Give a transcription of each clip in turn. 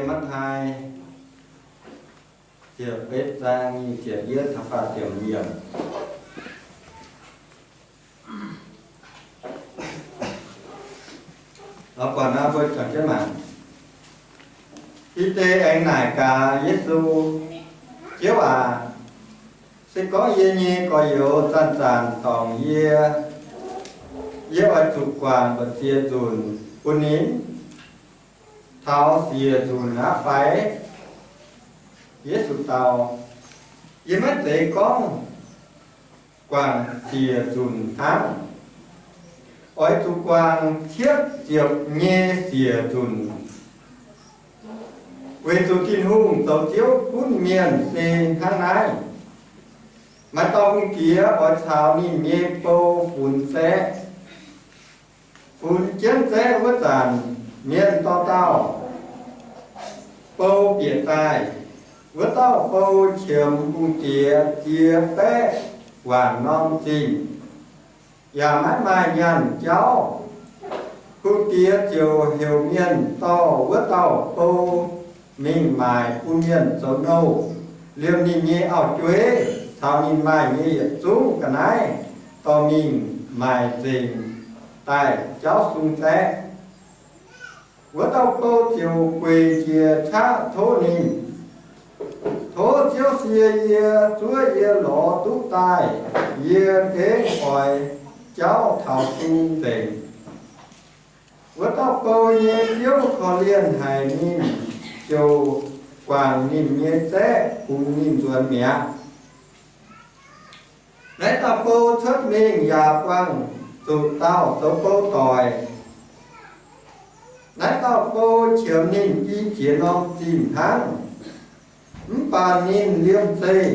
Matv^tai ziepc betv zaang nyic ziepc yietv taux faah ziepc yiemc. Lorz buatc nor mbuo juangc jienv mangc. Bide aengx naaic gaax Yesu, Ziouv aac, se gorngv yie nyei gorx-youz zanc-zanc dorngc yie, yie oix zuqc guangc mbu'ziex nzunc bun ninh taux siec nzunc aqv fai? Yesu dau, Yie maiv zeiz gorngv guangc siec nzunc hnangv. Oix zuqc guangc cietv ziepc nyei siec nzunc. Weic zuqc Tin-Hungh zoux Ziouv gunv mienh se hnangv naaiv. Maaih dauh hungh diex oix caux ninh nyei bou funx zaeqv. Funx jienv zaeqv wuov zanc, mienh dauh dauh bou bieqc daaih. Wuov dauh bou qiemx hungh diex ziex baeqv waanc norm zingh, yaac maiv maaih nyaanh jauv. Hungh diex ziouc heuc mienh dorh wuov dauh bou mingh maaic bun mienh zoux nouh, liemh ninh nyei auv-jueiv caux ninh maaih nyei yietc zungv ga'naaiv dorh mingh maaic nzengc daaih jauv sung zaeqv. Wuov dauh bou ziouc gueic njiec qaqv tov ninh, Tov Ziouv sie yie, zuov yie lorz duqv daaih. Yie gengh oix jauv taux sung nzengc. Wuov dauh bou nyei ziouv korv-lienh haic ninh, ziouc guangc ninh nyei zaeqv bungx ninh nzuonx mi'aqv. Naaiv dauh bou cuotv mingh yaac buangh zuqc dauh zoux bou doic. Naaiv dauh bou qiemx ninh i jiex norm zinh hnangv. Mv baac ninh liemh zeih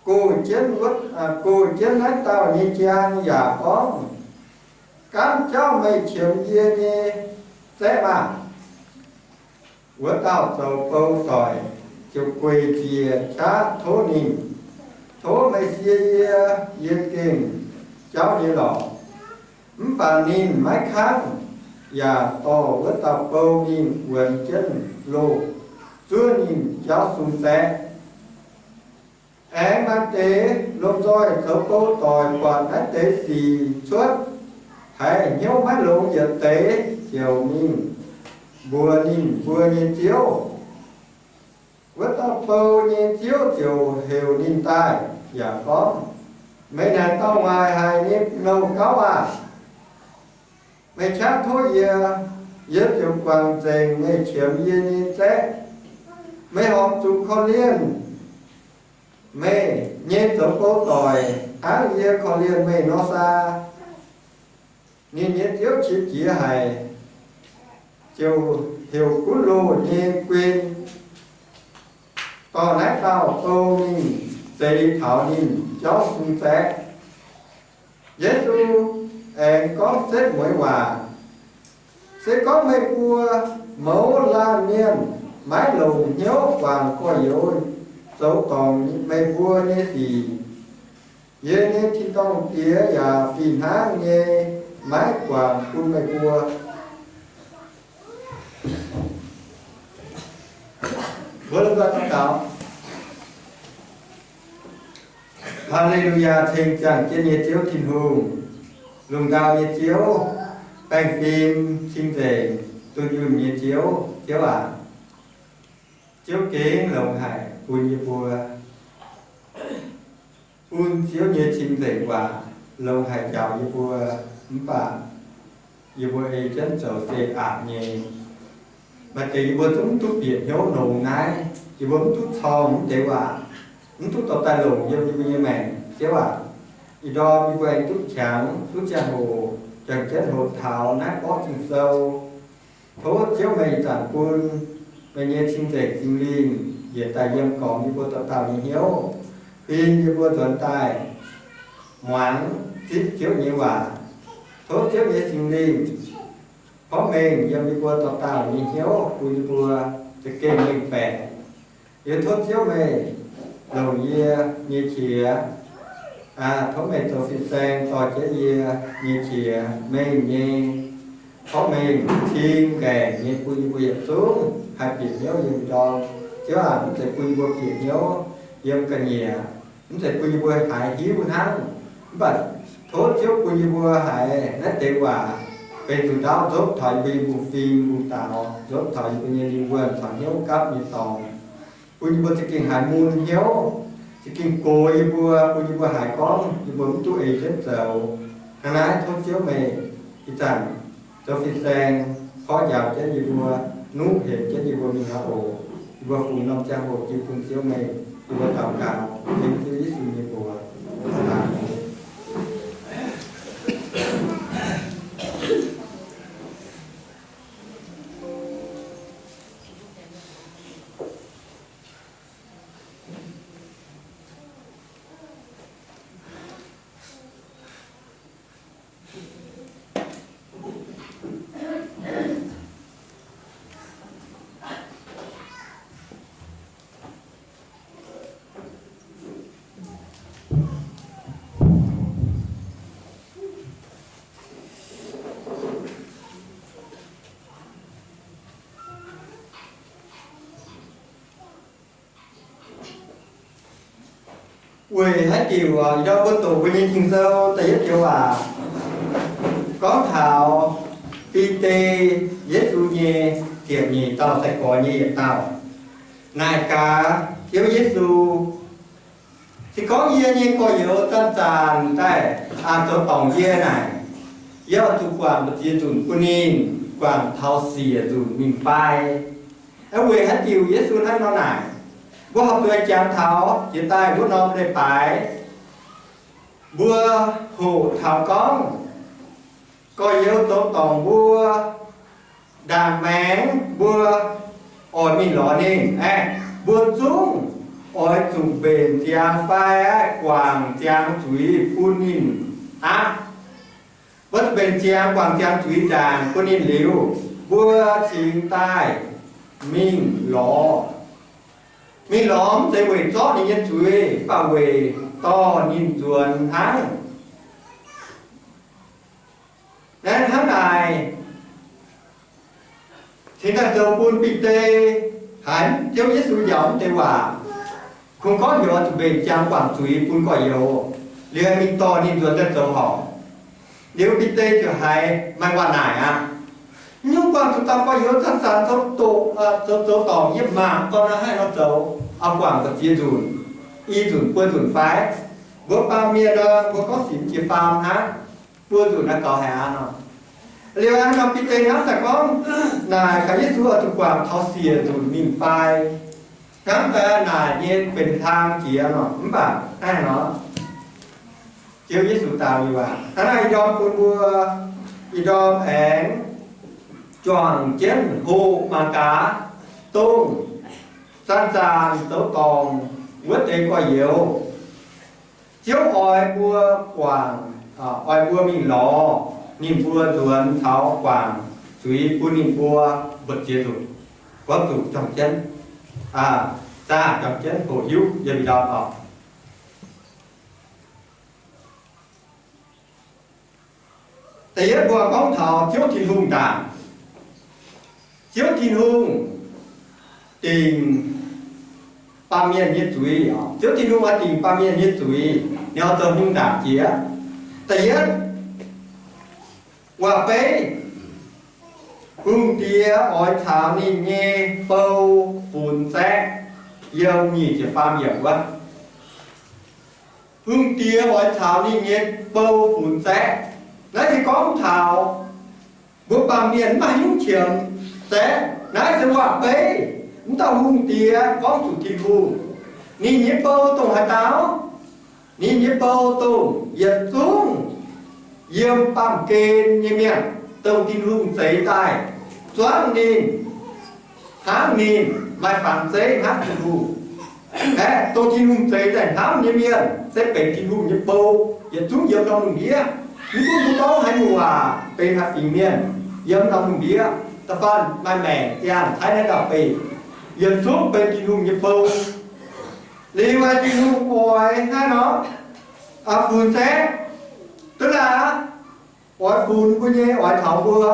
gox jienv wuov, gox jienv naaiv dauh nyei njang yaac gorngv, Gaanv jauv meih qiemx yie nyei zaeqv maah! Wuov dauh zoux bou doic ziouc gueic njiec qaqv tov ninh, Tov meih sie yie, yie gengh jauv nyei lorqc. Mv baac ninh maiv kangv, yaac dorh wuov dauh bou mingh wuonx jienv loh, zuov ninh jauv sung zaeqv. Aengx maaih deix lomh nzoih zoux bou doic buatc naaiv deix sic cuotv, haiz hnyouv maiv longx yietc deix, ziouc mingh mbuox ninh mbuo nyei ziouv. Wuov dauh bou nyei ziouv ziouc heuc ninh daaih yaac gorngv, Meih naaic dauh waaic haic nyei nouh gauv aah! Meih qaqv tov yie, yie ziouc guangc nzengc meih qiemx yie nyei zaeqv. Meih horpc zuqc korv-lienh meih nyei zoux bou doic hnangv yie korv-lienh meih nor saa. Ninh nyei ziouv qiex jiez haic, ziouc heuc gunv loh nyei guin dorh naaiv dauh bou mingh zeix taux ninh jauv sung zaeqv. Yesu aengx gorngv setv mueiz waac, Se gorngv meih mbuo mouz laanh mienh maiv longc hnyouv guangc gorx-youz zoux dorngc meih mbuo nyei sic, yie nyei tin-dorngh Diex yaac fih hnangv nyei maiv guangc bun meih mbuo. Mbuo lomh nzoih daux gaux. Haa^le^lu^yaa, ceng ziangh jienv nyei Ziouv Tin-Hungh, lungh ndau nyei Ziouv, baengh fim cing-nzengc dunh yunh nyei Ziouv, Ziouv aac, Ziouv gengh longx haic bun yie mbuo, bun Ziouv nyei cing-nzengc waac longx haic njaaux yie mbuo. Mv baac yie mbuo ei jienv zoux se aqc nyei. Maaih deix yie mbuo zungv mv duqv bieqc hnyouv longx naaiv, yie mbuo mv duqv corng mv deix waac, mv duqv dorh daaih longc yiem yie mbuo nyei maengc. Ziouv aac, ih ndorm yie mbuo aengx duqv qangx, duqv ziangh hoc, jangx jienv hoqc taux naaiv borqv Ging-Sou. Tov Ziouv meih ih zanc bun meih nyei cing-nzengc Singx Lingh yietc daaih yiem gormx yie mbuo dauh dauh nyei hnyouv, huin yie mbuo nzuonx daaih muangx zipv Ziouv nyei waac. Tov Ziouv nyei Singx Lingh porv mengh yiem yie mbuo dauh dauh nyei hnyouv, bun yie mbuo za'gengh mengh baeqc. Yie tov Ziouv meih longc yie nyei qiex, tov meih zoux fin-saeng dorh jienv yie nyei qiex mengh nyei. Korv-mengh cing nqaengc nyei bun yie mbuo yietc zungv haih bieqc hnyouv yiem ndorm. Ziouv aac, mv zeiz bun yie mbuo bieqc hnyouv yiem ga'nyiec, mv zeiz bun yie mbuo haiz hiuv hnangv. Mv baac tov Ziouv bun yie mbuo haiz naaiv deix waac benx zuqc ndaauv nzopv taux yie mbuo nyei mbungv-fim mbungv-daaux, nzopv taux yie mbuo nyei lingh wuonh caux hnyouv gapv nyei dorngx, bun yie mbuo za'gengh haiz mun hnyouv, za'gengh gox yie mbuo, bun yie mbuo haiz gorngv yie mbuo mv duqv ei jienv zoux. Hnangv naaiv tov Ziouv meih ih zanc zoux fin-saeng korv njaaux jienv yie mbuo, nuqv hemx jienv yie mbuo mingh aqv oc. Yie mbuo fungx norm ziangh hoc jiex bun Ziouv meih. Yie mbuo daux gaux yiem Ziouv Yesu nyei mbuox. Aamen. Weic haaix diuc ih ndorm mbuo doqc mbuo nyei Ging-Sou da'yietv joux waac gorngv taux Bide, Yesu nyei ziepc nyeic dauh sai-gorx nyei yietc dauh, naaic gaax Ziouv Yesu, se gorngv yie nyei gorx-youz zanc-zanc daaih zoux dorngc yie naaic, yie oix zuqc guangc mbu'ziex nzunc bun ninh, guangc taux siec nzunc mingh fai? Weic haaix diuc Yesu hnangv nor naaic? Mbuo horpc zuqc jangx taux jiex daaih wuov norm leiz-baaix, mbuo hoqc taux gorngv gorx-youz zoux dorngc mbuo ndaangc maengx mbuo oix mingh lorz ninh aeqv, mbuo zungv oix zuqc mbenc ziangx fai guangc ziangx zuiz bun ninh aqv. Mbuo zuqc mbenc ziangx guangc ziangx zuiz ndaangc bun ninh liuz, mbuo cingx daaih mingh lorz. Mingh lorz mv zeiz weic zorqv ninh nyei zuiz, mv baac weic dorh ninh nzuonx hnangv. Naaiv hnangv naaic, cingx daaih zoux bun Bide haiz Ziouv Yesu njaaux mv deix waac, kungx gorngv heuc oix zuqc mbenc ziangx guangc zuiz bun gorx-youz, liuz mingh dorh ninh nzuonx daaih zoux horpc. Liuz Bide ziouc haiz maaih waac naaic aqv. Nyungc guangc zuqc dauh gorx-youz zanc-zanc zoux doqc, zoux, zoux dorngc yie mangc gorn nor haih nor zoux, oix guangc mbu'ziex nzunc, i nzunc buo nzunc fai? Mbuo baamh mienh nor, mbuo gorngv sic jiex faam hnangv, buo nzunc naaiv gaux haic aqv nor. Liuz hnangv nor Bide hnamv daaih gorngv, naaic gaax Yesu oix zuqc guangc taux siec nzunc mingh fai? Hnamv daaih naaic nyei benx hlang jiex nor, mv baac naaiv nor, Ziouv Yesu dau ninh waac, hnangv naaiv ih ndorm bun mbuo, ih ndorm aengx juangc jienv hoqc mangc gaax, dongh zanc-zanc zoux dorngc wuov deix gorx-youz, Ziouv oix mbuo guangc, oix mbuo mingh lorz ninh mbuo nzuonx caux guangc zuiz bun ninh mbuo mbu'ziex nzunc. Gorngv zuqc juangc jienv, zaah juangc jienv hoqc hiuv yiem ih ndorm oc. Da'yietv mbuo gorngv taux Ziouv Tin-Hungh ndaangc. Ziouv Tin-Hungh dingc baamh mienh nyei zuiz. Ziouv Tin-Hungh oix dingc baamh mienh nyei zuiz, ninh oix zoux hungh ndaangc jiex. Da'yietv, waac-beiv, hungh diex oix caux ninh nyei bou funx zaeqv, yiem nyic ziepc faam yiemc wuov. Hungh diex oix caux ninh nyei bou funx zaeqv. Naaiv se gorngv taux mbuo baamh mienh maiv hiuv qiemx zaeqv. Naaiv se waac-beiv. Mv dauh hungh diex gorngv zuqc Tin-Hungh. Ninh nyei bou dongh haaix dauh? Ninh nyei bou dongh yietc zungv yiem baamh gen nyei mienh, dongh Tin-Hungh zeix daaih zuangv ninh, hnamv ninh, maaih fangx zeiv hnamv Tin-Hungh. Aeqv, dongh Tin-Hungh zeix daaih hnamv nyei mienh se benx Tin-Hungh nyei bou, yietc zungv yiem norm lungh ndiev. Mv gunv mbuo gorngv haaix nyungc waac, benx haaix fingx mienh, yiem norm lungh ndiev, da'faanh maaih maengc ziangh taiv naaiv gauh benx, yietc zungv benx Tin-Hungh nyei bou. Liuz aeqv, Tin-Hungh oix hnangv nor funx zaeqv, duqv laaix, oix funx mbuo nyei, oix taux mbuo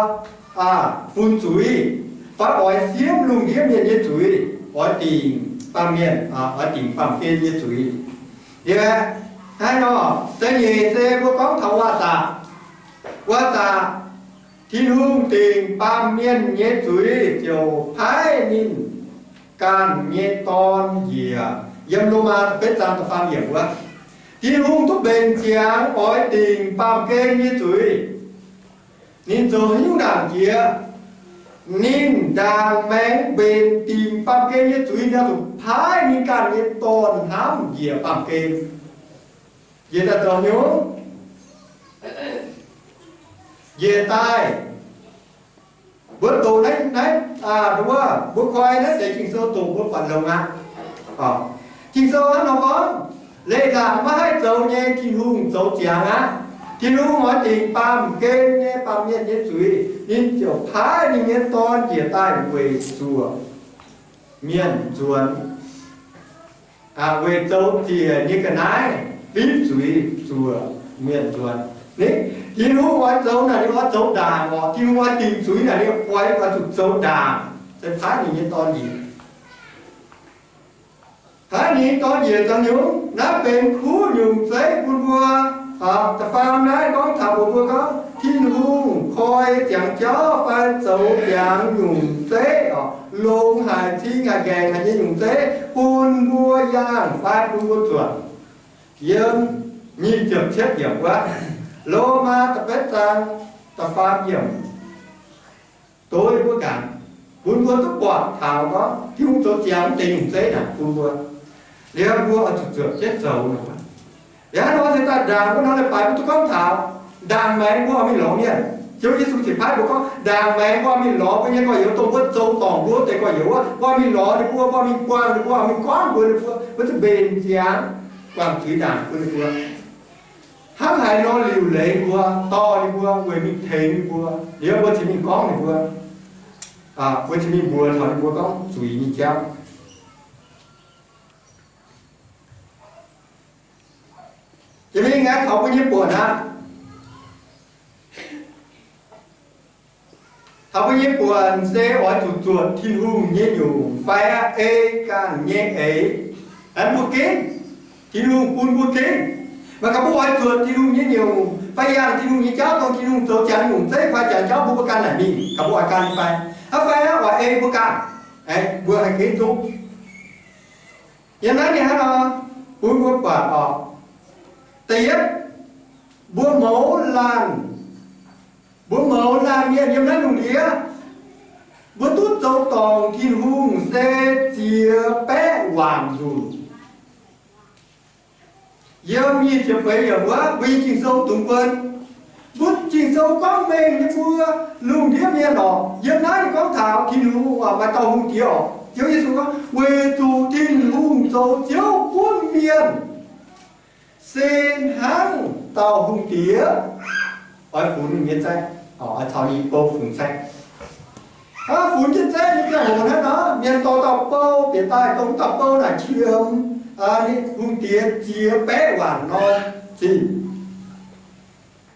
funx zuiz, fai oix siemv lungh ndiev mienh nyei zuiz, oix dingc baamh mienh, oix dingc baamh gen nyei zuiz. Liuz, naaiv nor, da'nyeic se mbuo gorngv taux waac-zaqc. Waac-zaqc, Tin-Hungh dingc baamh mienh nyei zuiz ziouc paaiv ninh ganh nyei Dorn njiec. Yiem Lomaa da'betv zaang da'faam yiemc wuov, Tin-Hungh duqv mbenc ziangx oix dingc baamh gen nyei zuiz. Ninh zoux haaix nyungc ndaangc jiex? Ninh ndaangc maengx mbenc dingc baamh gen nyei zuiz, ninh zuqc paaiv ninh ganh nyei Dorn hnamv njiec baamh gen, njiec daaih zoux haaix nyungc? Njiec daaih, mbuo doqc naaiv, naaiv, wuov, mbuo koi naaiv deix Ging-Sou doqc mbuo buatc longx aqv. Ging-Sou hnangv nor gorngv, Leiz-latc maiv haih zoux nyei, Tin-Hungh zoux ziangx aqv. Tin-Hungh oix dingc baamh gen nyei, baamh mienh nyei zuiz, ninh ziouc paaiv ninh nyei Dorn njiec daaih weic zuoqc mienh nzuonx, weic zoux ziec nyei ga'naaiv fitv zuiz zuoqc mienh nzuonx. Ninh, Tin-Hungh oix zoux naaic, ninh oix zoux ndaangc orqc. Tin-Hungh oix dingc zuiz naaic, ninh oix, oix zuqc zoux ndaangc, se paaiv ninh nyei Dorn njiec. Paaiv ninh nyei Dorn njiec zoux nyungc? Naaiv benx kuv nyungc zeiv bun mbuo. Da'faam naaiv gorngv taux mbuox mbuo gorngv Tin-Hungh koi ziangx jauv fai zoux ziangx nyungc zeiv orqc, longx haic, cing haic, nqaengc haic nyei nyungc zeiv bun mbuo yangh fai bun mbuo zuotc. Yiem nyic ziepc cietv yiemc wuov, Lomaa da'betv zaang da'faam yiemc, doix mbuo gaax, bun mbuo duqv buatc taux gorngv Tin-Hungh zoux ziangx deix nyungc zeiv naaic bun mbuo. Liuz mbuo oix zuqc zuotc jienv zoux nor. Liuz hnangv nor se daaih ndaangc mbuo nor leiz-baaix mbuo duqv gorngv taux ndaangc maengx mbuo oix mingh lorz mienh. Ziouv Yesu ziouc paaiv mbuo gorngv, ndaangc maengx mbuo oix mingh lorz mbuo nyei gorx-youz, dongh mbuo zoux dorngc mbuo wuov deix gorx-youz wuov, mbuo oix mingh lorz ninh mbuo, mbuo oix mingh buangh ninh mbuo, oix mingh gorngv mbuox ninh mbuo, mbuo zuqc mbenc ziangx guangc zuiz ndaangc bun ninh mbuo. Hnangv haaix nor liuc leiz mbuo, dorh ninh mbuo, weic mingh tengx ninh mbuo, liuz mbuo cingx mingh gorngv ninh mbuo, mbuo cingx mingh mbuox taux ninh mbuo gorngv zuiz nyei jauv. Jiex mingh aengx taux mbuo nyei buonc aqv. Taux mbuo nyei buonc se oix zuqc zuotc Tin-Hungh nyei nyungc fai ei ganh nyei eix. Aeqv, mbuo ginv, Tin-Hungh bun mbuo ginv. Mv baac gorngv mbuo oix zuotc Tin-Hungh nyei nyungc fai yangh Tin-Hungh nyei jauv, dongh Tin-Hungh zoux ziangx nyungc zeiv fai ziangx jauv bun mbuo ganh naaic mingh, gorngv mbuo oix gan fai, hnangv fai oix ei mbuo ganh, mbuo haih ginv duqv. Yiem naaiv ninh hnangv nor bun mbuo buatc orqc. Da'yietv, mbuo mouz laanh, mbuo mouz laanh mienh yiem naaiv lungh ndiev, mbuo duqv zoux dorngc Tin-Hungh se ziex baeqv waanc nzunc. Yiem nyic ziepc feix yiemc wuov, mbuo nyei Ging-Sou dungx buonv, mbuo Ging-Sou gorngv mengh nyei mbuo lungh ndiev mienh orqc. Yiem naaiv ninh gorngv taux Tin-Hungh maaih dauh hungh diex orqc. Ziouv Yesu gorngv, weic zuqc Tin-Hungh zoux Ziouv gunv mienh, se hnangv dauh hungh diex oix funx ninh nyei zaeqv, oix caux ninh bou funx zaeqv. Hnangv funx jienv zaeqv nyei ziangh hoc hnangv nor, mienh dorh dauh bou bieqc daaih, dongh dauh bou naaic qiemx hungh diex ziex baeqv waanc norm zinh.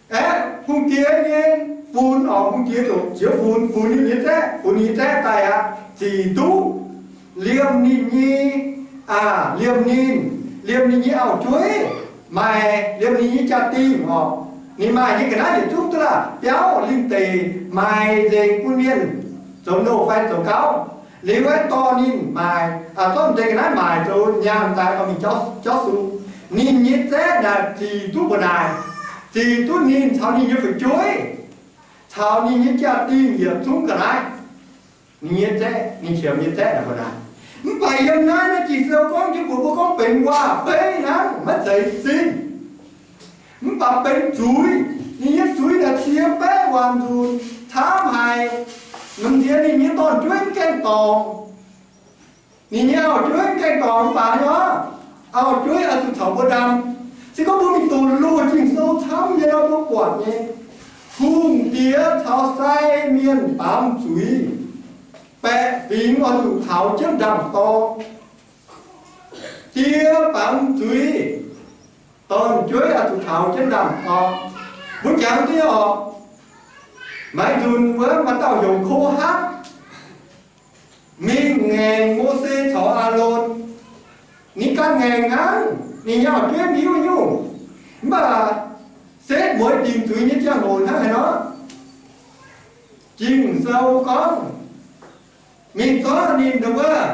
Aeqv, hungh diex nyei funx orqc, hungh diex ziouc ziex funx, funx ninh nyei zaeqv, funx ninh nyei zaeqv daaih aqv, zic duqv liemh ninh nyei, aa, liemh ninh, liemh ninh nyei auv-jueiv, maaih liemh ninh nyei jaa-dingh orqc. Ninh maaih nyei ga'naaiv yietc zungv duqv laaih biauv linh deic, maaiz nzengc bun mienh zoux nouh fai zoux gauv. Liuz aeqv, dorh ninh maaic, zorqv deix ga'naaiv maaic zoux nyaanh daaih dorh mingh jauv sung. Ninh nyei zaeqv naaic zic duqv mbuo naaic, zic duqv ninh caux ninh nyei fu'jueiv, caux ninh nyei jaa-dingh yietc zungv ga'naaiv. Ninh nyei zaeqv, ninh qiemx nyei zaeqv naaic mbuo naaic. Mv baac yiem naaiv naaiv Ging-Sou gorngv jienv mbuox mbuo gorngv benx waac-beiv hnangv, maiv zeiz sin. Mv baac benx zuiz. Ninh nyei zuiz naaic ziex baeqv waanc nzunc, camv haic. Lomh nziex ninh nyei dorn-jueiv mv gaengh dorngc, ninh nyei auv-jueiv mv gaengh dorngc, mv baac nor, auv-jueiv oix zuqc caux mbuo ndaam. Se gorngv mbuo mingh doqc loz Ging-Sou camv nyei nor, mbuo buatc nyei, hungh diex caux sai mienh baamz zuiz, baeqc fingx oix zuqc taux jienv ndaam-dorng. Die baamz zuiz, dorn-jueiv oix zuqc taux jienv ndaam-dorng. Mbuo jangx duqv orqc. Maiv nzunc wuov maaih dauh heuc Ko^hatv mingh ngaengc Mose caux Aalon. Ninh ganh ngaengc hnangv, ninh nyei auv-jueiv mbiuv nyungc, mv baac setv mueiz dingc zuiz nyei ziangh hoc hnangv haaix nor. Ging-Sou gorngv, mingh zorqv ninh wuov,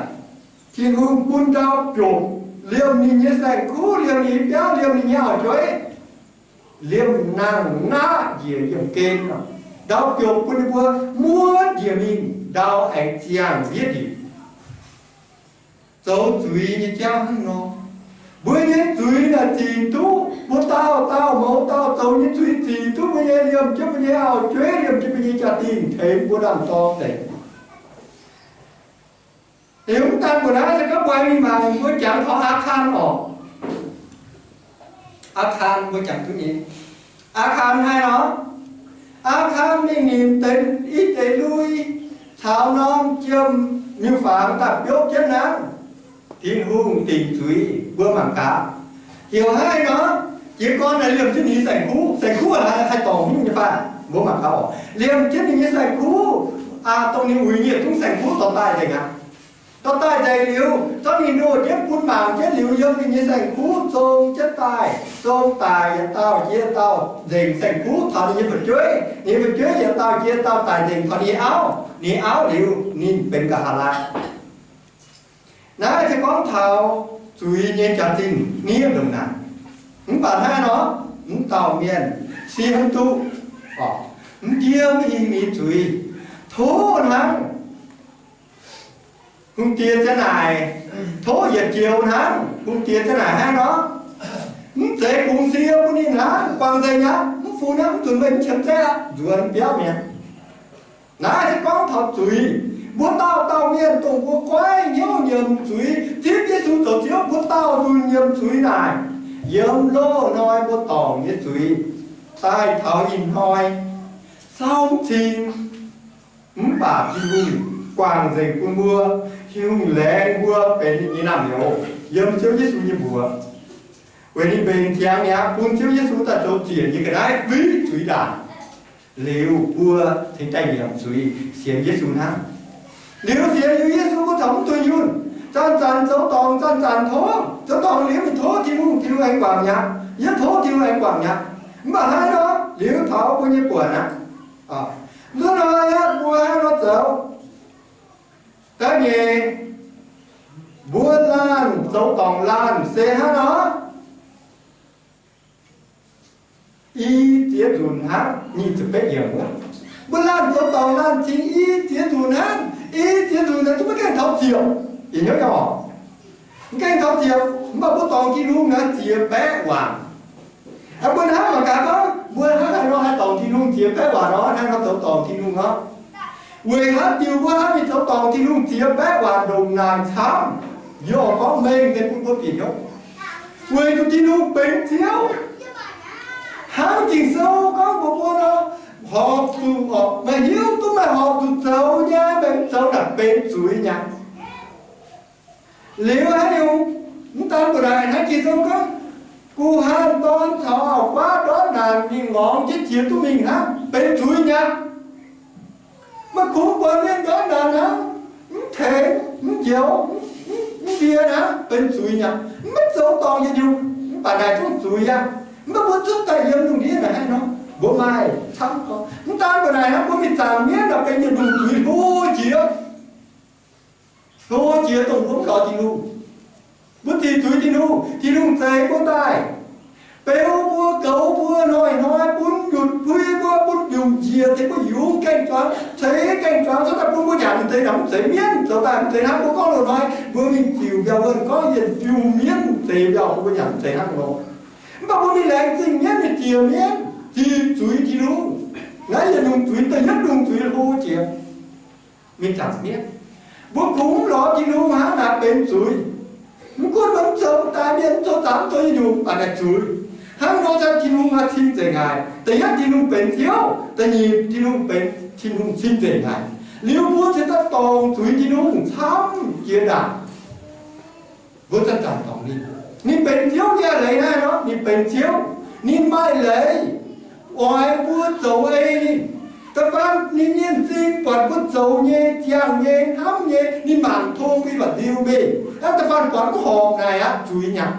Tin-Hungh bun ndau biopc liemh ninh nyei saeng-kuv, liemh ninh nyei biauv, liemh ninh nyei auv-jueiv, liemh nangh naqv njiec yiemh gen. Ndau biopc bun ninh mbuo muov njiec mingh, ndau aengx ziangh yietv ndic. Zoux zuiz nyei jauv hnangv nor. Mbuo nyei zuiz naaic zic duqv mbuo dauh dauh mouz dauh zoux nyei zuiz zic duqv mbuo nyei, liemh jienv mbuo nyei auv-jueiv, liemh jienv mbuo nyei jaa-dingh, tengx mbuo ndaamv-dorng deix. Liuz mv daan mbuo naaiv se gorngv mbuo mingh mangc mbuo jangx taux Aakaan orqc. Aakaan mbuo jangx duqv nyei. Aakaan haaix nor? Aakaan mingh nimc deix i deix lui caux norm jiem miuc-fangx daaih biopv jienv hnangv. Tin-Hungh dingc zuiz mbuo mangc gaax. Heuc haaix nor? Jiez gorn naaic liemh jienv ninh nyei saeng-kuv. Saeng-kuv haih dorngc nyungc nyei fai? Mbuo mangc gaax orqc. Liemh jienv ninh nyei saeng-kuv, aa, dongh ninh uix nyei yietc zungv saeng-kuv dorh daaih nzengc aqv. Dorh daaih nzengc liuz, zorqv ninh ndoh jienv bun mangc jienv liuz, yiem ninh nyei saeng-kuv zong jienv daaih, zong daic yietc dauh jiex dauh nzengc saeng-kuv taux ninh nyei fu'jueiv. Ninh nyei fu'jueiv yietc dauh jiex dauh daic nzengc taux ninh nyei auv. Ninh auv liuz, ninh benx nqa'haav laai. Naaiv se gorngv taux zuiz nyei jaax-zinh hniev ndongc naaic. Mv baac hnangv nor, mv dauh mienh siemv duqv, mv ndiev mv hingh ninh zuiz, tov hnangv. Hungh diex ziang naaic, tov yietc joux hnangv. Hungh diex ziang naaic hnangv nor, mv zeiz kungx sie bun ninh hnangv, guangc nzengc aqv, mv funx aqv, mv zunc meih mv qiemx zaeqv aqv, nzuonx biauv mi'aqv. Naaiv se gorngv taux zuiz. Mbuo dauh dauh mienh dongh mbuo goiv hnyouv nyiemc zuiz, zipv Yesu zoux Ziouv, mbuo dauh nzunc nyiemc zuiz naaic, yiem loz-hnoi mbuo dorngc nyei zuiz, daaih taux ih hnoi, sau mv cing. Mv baac Tin-Hungh guangc nzengc bun mbuo, Tin-Hungh laengz mbuo benx ninh nyei naamh nyouz yiem Ziouv Yesu nyei mbuox. Weic ninh mbenc ziangx mi'aqv, bun Ziouv Yesu daaih zoux ziec nyei ga'naaiv fiqv zuiz ndaangc. Liuz mbuo cingx daaih nyiemc zuiz sienx Yesu hnangv. Liuz sienx liuz Yesu mbuo corc mv dunh yunh. Zanc-zanc zoux dorngc, zanc-zanc tov. Zoux dorngc liuz mingh tov Tin-Hungh, Tin-Hungh aengx guangc mi'aqv. Yie tov Tin-Hungh aengx guangc mi'aqv. Mv baac hnangv nor, liuz taux mbuo nyei buonc aqv. Nzunc hnoi aqv, mbuo hnangv nor zoux. Da'nyeic, mbuo laanh zoux dorngc laanh se hnangv nor, i ziex nzunc hnangv. Nyic ziepc betv yiemc wuov, mbuo laanh zoux dorngc laanh cingx i ziex nzunc hnangv. I ziex nzunc naaic zungv maiv gaengh taux ziepc. Yietc hnyouv nyei oc. Mv gaengh taux ziepc, mv baac mbuo dorngc Tin-Hungh naaic ziex baeqv waanc. Mbuo hnamv mangc gaax gorngv mbuo hnangv haaix nor haih dorngc Tin-Hungh ziex baeqv waanc nor, hnangv nor zoux dorngc Tin-Hungh nor. Weic haaix diuc mbuo hnamv mingh zoux dorngc Tin-Hungh ziex baeqv waanc ndongc naaic camv? Yie oix gorngv mengh nyei bun mbuo bieqc hnyouv. Weic zuqc Tin-Hungh benx Ziouv. Hnangv Ging-Sou gorngv mbuox mbuo nor, horpc zuqc, orqc, meih hiuv duqv meih horpc zuqc zoux nyei, meih mv zoux naaic benx zuiz nyei. Liuz haaix nyungc, mv daan mbuo naaic hnangv Ging-Sou gorngv, guh hanh dorn caux auv-guaav ndortv naanc mingh ngorngx jienv jiex duqv mingh hnangv, benx zuiz nyei. Maiv kungx buatc mienh ndortv naanc hnangv, mv tengx, mv njoux, mv, mv ndie hnangv, benx zuiz nyei. Maiv zoux dorngc yietc nyungc, mv baac naaic zungv zuiz aqv. Mv baac mbuo zungv daaih yiem lungh ndiev naaic hnangv nor, mbuo maaih camv gorngv. Mv daan mbuo naaic hnangv, mbuo mingh zaangc mienv naaic benx yietc nyungc zuiz hlo jiex. Hlo jiex dongh mbuo mv lorz Tin-Hungh. Mbuo ziqc zuiz Tin-Hungh, Tin-Hungh zeix mbuo daaih, beu mbuo, goux mbuo, hnoi-hnoi bun nyutc pui mbuo, bun nyutc njiec tengx mbuo yungz gaeng-zuangx, ceix gaeng-zuangx, cuotv daaih bun mbuo nyanc deix naaic mv zeiz mienv, zoux daaih mv zeiz hnangv mbuo gorngv loz-hnoi mbuo mingh ziux mbiauh wuonh gorngv yietc diuh mienv zeix mbiauh bun mbuo nyanc, mv zeiz hnangv nor. Mv baac mbuo mingh laengz zingh mienv, mingh ziec mienv, ziqc zuiz Tin-Hungh. Naaiv yietc nyungc zuiz, da'yietv nyungc zuiz hlo jiex. Mingh zaangc mienv, mbuo kungx mv lorz Tin-Hungh hnangv naaic benx zuiz. Mv gunv mbuo mv zoux daaih mienh, mv zoux zaangc, mv zoux yietc nyungc, mv baac naaic zuiz. Hnangv nor se Tin-Hungh haih cing nzengc haic. Da'yietv Tin-Hungh benx Ziouv, da'nyeic Tin-Hungh benx, Tin-Hungh cing nzengc haic. Liuz mbuo cingx daaih dorngc zuiz Tin-Hungh camv jiex ndaangc. Mbuo zanc-zanc dorngc ninh. Ninh benx Ziouv nyei leiz naaiv nor, ninh benx Ziouv. Ninh maaih leiz oix mbuo zoux ei ninh. Da'faanh ninh nyei m'zing buatc mbuo zoux nyei, ziangh nyei, hnamv nyei, ninh mangc tong mbuo nyei mba'nziu mingh. Aa, da'faanh buatc mv horpc naaic aqv, zuiz nyei.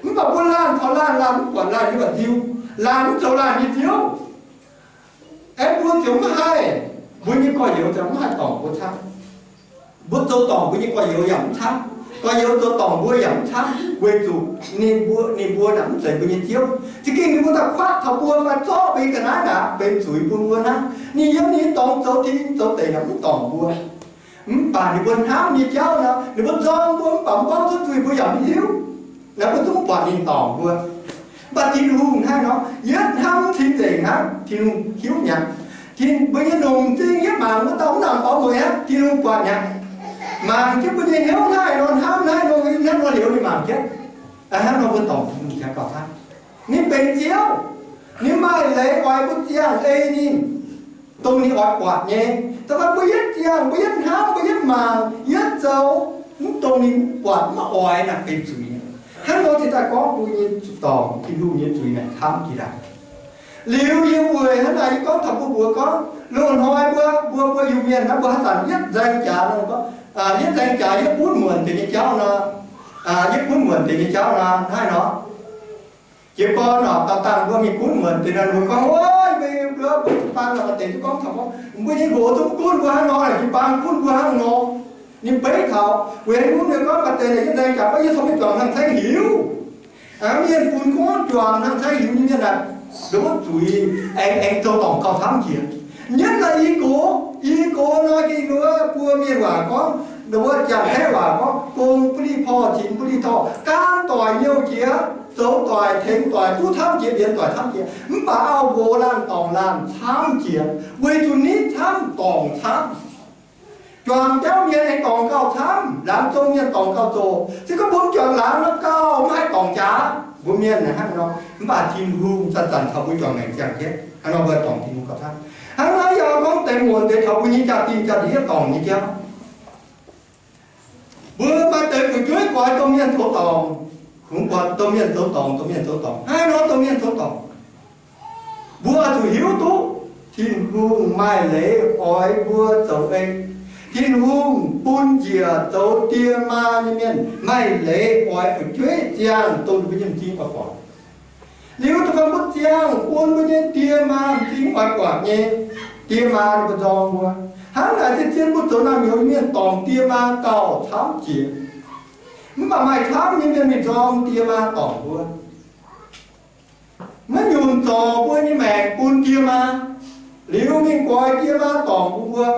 Mv baac mbuo laanh taux laanh, laanh mv buatc laanh nyei mba'nziu, laanh mv zoux laanh nyei ziouv. Aeqv, mbuo ziouc mv haih, mbuo nyei gorx-youz ziouc mv haih dorngc mbuo camv. Mbuo zoux dorngc mbuo nyei gorx-youz yaac mv camv. Gorx-youz zoux dorngc mbuo yaac mv camv, weic zuqc ninh mbuo, ninh mbuo naaic mv zeiz mbuo nyei ziouv. Za'gengh ninh mbuo daaih kuatv taux mbuo fai zorqv mbuo nyei ga'naaiv naaic benx zuiz bun mbuo hnangv. Ninh yiem ninh dorngx zoux tin zoux deic naaic mv dorngc mbuo. Mv baac ninh mbuo hnamv nyei jauv nor, ninh mbuo nzorng mbuo mv baac mv gorngv cuotv zuiz mbuo yaac mv hiuv. Naaiv mbuo zungv buatc ninh dorngc mbuo. Mv baac Tin-Hungh hnangv nor, yietv hnamv cing-nzengc hnangv, Tin-Hungh hiuv mi'aqv. Tin, mbuo nyei longc m'zing yietv mangc wuov dauh mv nangc faaux mueiz aqv, Tin-Hungh buatc mi'aqv. Mangc jienv mbuo nyei hnyouv naaiv nor, hnamv naaiv nor, hnamv nor liuz ninh mangc jienv. Hnangv nor mbuo dorngc Tin-Hungh jangx gauh hnangv. Ninh benx Ziouv, ninh maaih leiz oix mbuo ziangh ei ninh, dongh ninh oix buatc nyei. Da'faanh mbuo yietv ziangh, mbuo yietv hnamv, mbuo yietv mangc, yietv zoux, mv dongh ninh buatc mv oix naaic benx zuiz. Hnangv nor cingx daaih gorngv mbuo nyei zuqc dorngc Tin-Hungh nyei zuiz naaic camv jiex daaih. Liuz yie weic hnangv naaic yie gorngv taux mbuo mbuox gorngv, loz-hnoi mbuo, mbuo, mbuo Iu-Mienh naaiv mbuo haaix zanc yietv nzaeng jaax nor, yietv nzaeng jaax yietv gunv muonc deix nyei jauv nor, yietv gunv muonc deix nyei jauv nor, hnangv nor. Jiez gorn oc, dangh dangh mbuo mingh gunv muonc deix nor, mbuo gorngv, ov, mbuo, mbuo, mbuo jiu-baang naaic maaih deix duqv gorngv taux gorngv, mbuo nyei nqox zungv gunv mbuo hnangv nor, jiu-baang gunv mbuo hnangv nor. Ninh beiv taux, weic haaix nyungc ninh gorngv maaih deix naaic yietv nzaeng jaax gorngv yie caux mingh juangc hnangv caengv heuc. Mienh funx gorngv juangc hnangv caengh heuc nyei mienh aah, nduov zuiz aengx, aengx zoux dorngc gauh camv jiex. Nyietv naaic i gox, i gox nor, gengh nduov buo mienh waac gorngv, nduov Janx-Kaeqv waac gorngv, gong ba'lih porh, cingx ba'lih torh, gaanv doic nyouh jiex, zoux doic, tengx doic, duqv camv jiex, mbienx doic camv jiex. Mv baac auv-nqox laanh dorngc laanh camv jiex, weic zuqc nitv camv dorngc camv. Juangc jauv mienh aengx dorngc gauh camv, laangz zong mienh dorngc gauh zoqc. Se gorngv mbuo mv juangc laangz nor gauh mv haih dorngc jaax. Mbuo mienh naaic hnangv nor, mv baac Tin-Hungh zanc-zanc caux mbuo juangc maengc ziangh jienv, hnangv nor mbuo dorngc Tin-Hungh gauh camv. Hnangv naaiv yaac gorngv deix muonc deix taux mbuo nyei jaa-dingh jaa-ndiev dorngc nyei jauv. Mbuo maaih deix fu'jueiv goix domh mienh zoux dorngc, kungx buatc domh mienh zoux dorngc, domh mienh zoux dorngc, hnangv nor domh mienh zoux dorngc. Mbuo oix zuqc hiuv duqv Tin-Hungh maaih leiz oix mbuo zoux ei. Tin-Hungh bun njiec zoux die maa nyei mienh maaih leiz oix fu'jueiv ziangh dongh mbuo nyei m'zing oix buatc. Liuz da'faanh mbuo ziangh bun mbuo nyei die maa m'zing oix buatc nyei, die maa ninh mbuo nzorng mbuo. Hnangv naaic zien-zien mbuo zoux naamh nyouz nyei mienh dorngc die maa gauh camv jiex. Mv baac maaih camv nyei mienh mingh nzorng die maa dorngc mbuo. Maiv nyunc zorc mbuo nyei maengc bun die maa, liuz mingh goix die maa dorngc bun mbuo.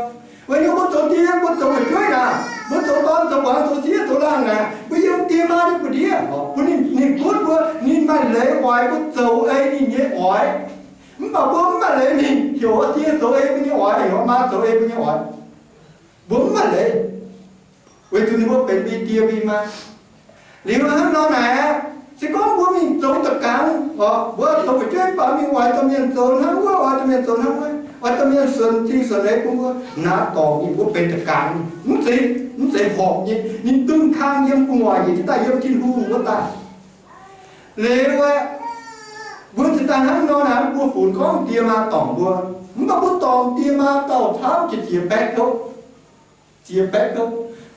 Weic haaix nyungc? Mbuo zoux die, mbuo zoux fu'jueiv naaic, mbuo zoux dorn zoux muangz zoux sieqv zoux laangh naaic, mbuo yiem die maa nyei buoz-ndiev, bun ninh, ninh gunv mbuo, ninh maaih leiz oix mbuo zoux ei ninh nyei oix. Mv baac mbuo mv maaih leiz mingh heuc die zoux ei mbuo nyei oix, heuc maa zoux ei mbuo nyei oix. Mbuo mv maaih leiz. Weic zuqc ninh mbuo benx mbuo nyei die mbuo nyei maa. Liuz hnangv nor naaic, se gorngv mbuo mingh zoux da'gangx, mbuo zoux fu'jueiv baac mingh oix domh mienh zoux hnangv wuov, oix domh mienh zoux hnangv wuov, oix domh mienh suonc zingh suonc leiz bun mbuo, naaiv dorngc ninh mbuo benx da'gangx, mv zeiz, mv zeiz horpc nyei. Ninh dunh kang yiem gu'nguaaic njiec jienv daaih yiem Tin-Hungh wuov daaih. Liuz aeqv, mbuo cingx daaih hnangv nor naaic, mbuo funx gorngv die maa dorngc mbuo, mv baac mbuo dorngc die maa gauh camv jiex, jiex baeqv kouv. Jiex baeqv kouv.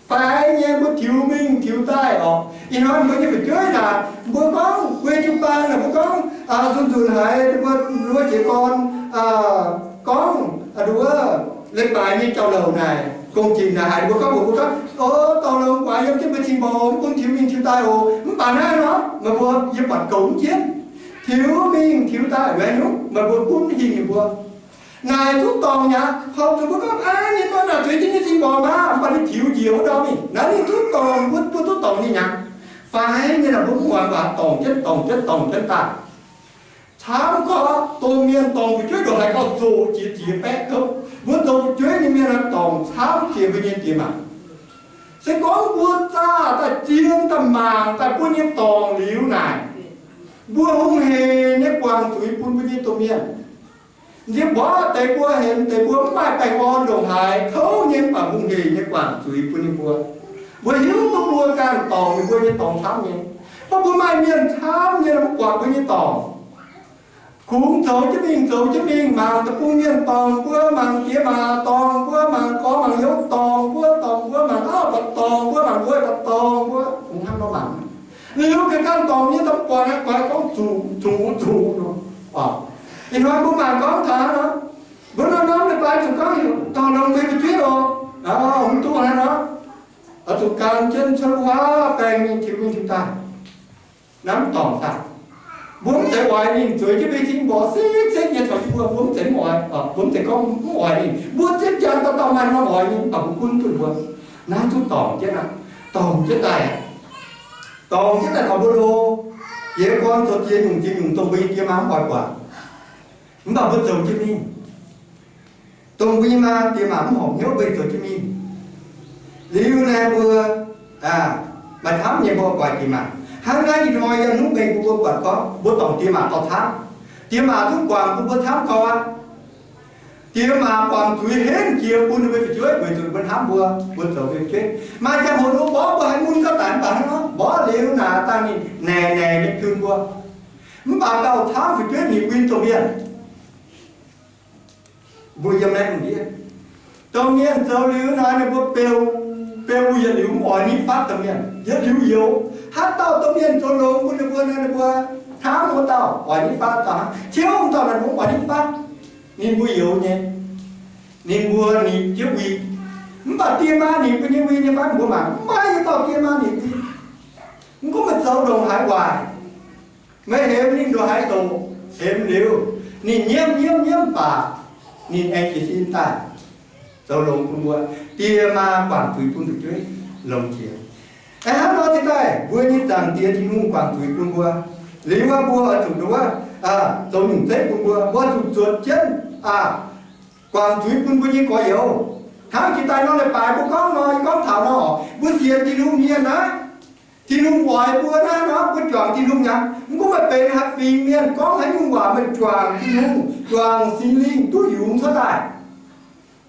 Faix nyei mbuo tiux mingh tiux daaih oc. Ih hnoi mbuo nyei fu'jueiv naaic, mbuo gorngv weic jiu-baang naaic, mbuo gorngv nzunc nzunc haiz mbuo, mbuo jiez gorn gorngv nduov leiz-baaix nyei jauv-louc naaic, gong-zinc naaic haiz mbuo gorngv, mbuo gorngv, o, dorngc longx guaax yiem jienv mbuo cing-mborqc, mv bun tiux mingh tiux daaih oc. Mv baac naaiv nor meih mbuo yie buatc goux mv jienv. Tiux mingh tiux daaih weic nyungc meih mbuo gunv hingh ninh mbuo. Naaic zuqc dorngc mi'aqv. Horpc zuqc mbuo gorngv, aa, ninh mbuo naaic zueiz jienv nyei cing-mborqc maah, mv baac ninh tiux njiec wuov ndau mingh. Naaiv ninh zuqc dorngc, mbuo, mbuo zuqc dorngc ninh mi'aqv. Faix nyei naaic mbuo mv muangx waac dorngc jienv, dorngc jienv, dorngc jienv daaih. Camv gorqv domh mienh dorngc fu'jueiv ndongc haaix gauh zoqc jiex, jiex baeqv kouv. Mbuo zoux fu'jueiv nyei mienh dorngc camv jiex mbuo nyei diex maac. Se gorngv mbuo zaah daaih zien daaih mangc daaih buo nyei dorngc liuz naaic, mbuo hungh heic nyei guangc zuiz bun mbuo nyei domh mienh. Nziex mborqv deix mbuo, hemx deix mbuo, mv maaih baengh orn ndongc haaix kouv nyei, mv baac hungh heic nyei guangc zuiz bun ninh mbuo. Mbuo hiuv duqv mbuo ganh dorngc ninh mbuo nyei dorngx camv nyei. Mv baac mbuo maaih mienh camv nyei mv buatc mbuo nyei dorngc. Kungx zoux jienv mingh, zoux jienv mingh, mangc deic-bung mienh dorngc mbuo, mangc diex maac dorngc mbuo, mangc gorx mangc youz dorngc mbuo, dorngc mbuo, mangc auv baac dorngc mbuo, mangc nqoi baac dorngc mbuo, kungx hnangv nor mangc. Liuz ganh dorngc nyei daaih buatc naaiv guaix gorngv zuqc, zuqc, zuqc nor. Ih hnoi mbuo mangc gorngv taux nor, mbuo norm-norm leiz-baaix zuqc gorngv heuc dorh longx mbuo nyei fu'jueiv oc. Mv duqv hnangv nor, oix zuqc gan jienv cuotv wuov baengh mingh tiux mingh tiux daaih. Naaiv mv dorngc daaih. Mbuo mv zeiz oix ninh zueiz jienv mbuo i cingv mborqv sekv-sekv nyei caux jienv mbuo, mbuo mv zeiz mv oix, mbuo mv zeiz gorngv mv oix ninh. Mbuo zieqv njang dauh dauh maaih norm oix ninh, mv baac mbuo gunv duqv mbuo. Naaiv duqv dorngc jienv aqv. Dorngc jienv daaih, dorngc jienv daaih taux mbuo loz, jiez gorn zoux ziex nyungc ziex nyungc dongh mbuo nyei diex maac mv oix buatc. Mv baac mbuo zoux jienv mingh. Dongh mbuo nyei maa diex maac mv horpc hnyouv mbuo zoux jienv mingh. Liuz naaiv mbuo maaih camv nyei mbuo guaix diex maac. Hnangv naaiv ih hnoi yiem hnuv mengh mbuo buatc gorngv mbuo dorngc diex maac dorh camv. Diex maac duqv guangc bun mbuo camv gau aqv. Diex maac guangc zuiz henv jiex bun ninh mbuo fu'jueiv weic zuqc mbuo hnamv mbuo, mbuo zoux mbuo fu'jueiv. Maaih ziangh hoc ninh mbuo mborqv mbuo haaix mun gauh daic mv baac hnangv nor, mborqv liuz naaic dangh ninh naeqc naeqc nyei piun mbuo. Mv baac gauh camv fu'jueiv ninh win dongh mienh. Mbuo yiem naaiv ndiev, dongh mienh zoux liuz nor, ninh mbuo beu, beu yietc liuz mv oix nitv fatv dongh mienh, yietc liuz youz. Haaix dauh dongh mienh zoux longx bun ninh mbuo nor, ninh mbuo hnamv wuov dauh oix nitv fatv dauh hnangv. Ciouv dauh naaic mbuo mv oix nitv fatv. Ninh mbuo youz nyei, ninh mbuo nitv jienv win. Mv baac diex maac nitv mbuo nyei win nyei fai? Mbuo mangc maiv maaih dauh diex maac nitv win. Mv gunv meih zoux ndongc haaix waaic, meih hemx ninh ndongc haaix doqc, hemx liuz ninh nyiemv nyiemv nyiemv baac ninh aengx jiez sin daaih zoux longx bun mbuo. Diex maac guangc zuiz bun fu'jueiv longx jiex. Hnangv nor cingx daaih mbuo nyei Zaangc Diex Tin-Hungh guangc zuiz bun mbuo. Liuz wuov mbuo oix zuqc nduov, zoux nyungc zeiv bun mbuo, mbuo zuqc zuotc jienv guangc zuiz bun mbuo nyei gorx-youz. Hnangv jiex daaih nor leiz-baaix mbuo gorngv nor, yie gorngv taux nor, mbuo sienx Tin-Hungh mienh naaiv, Tin-Hungh oix mbuo naaiv nor, mbuo juangc Tin-Hungh aqv. Mv gunv meih benx haaix fingx mienh, gorngv haaix nyungc waac, meih juangc Tin-Hungh, juangc Singx Lingh duqv yungz cuotv daaih.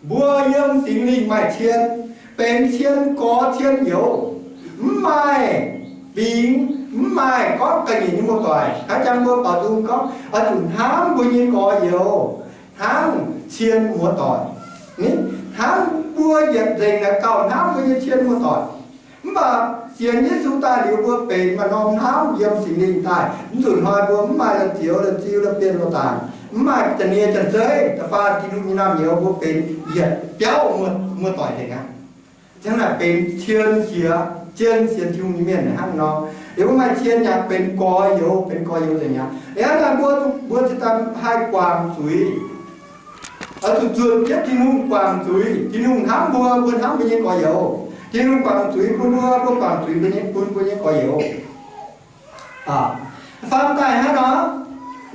Mbuo yiem Singx Lingh maaih cien, benx cien gorx cien youz, mv maaih bingx, mv maaih gorngv ga'nyiec nyei muoz-doic. Hnangv jangx mbuo baaux nzung gorngv oix zuqc hnamv mbuo nyei gorx-youz hnangv cien muoz-doic. Hnangv mbuo yietc nzengc naaic gauh hnamv mbuo nyei cien muoz-doic. Mv baac sienx Yesu daaih liuz, mbuo benx maaih norm hnamv yiem Singx Lingh daaih. Mv nzunc hnoi mbuo mv maaih la'zioux la'ziu la'bienh loz-zaangc, mv maaih janx-nie janx-zeiv da'faanh Tin-Hungh nyei naamh nyouz, mbuo benx yietc biauv muoz-doic nzengc aqv. Hnangv naaic benx cien siec, cien sienx Tin-Hungh nyei mienh hnangv nor. Liuz mbuo maaih cien yaac benx gorx-youz, benx gorx-youz nzengc aqv. Hnangv naaic mbuo, mbuo cingx daaih haih guangc zuiz. Oix zuqc zuotc jienv Tin-Hungh guangc zuiz. Tin-Hungh hnamv mbuo, mbuo hnamv mbuo nyei gorx-youz. Tin-Hungh guangc zuiz bun mbuo, mbuo guangc zuiz mbuo nyei, bun mbuo nyei gorx-youz. Faam daaih hnangv nor,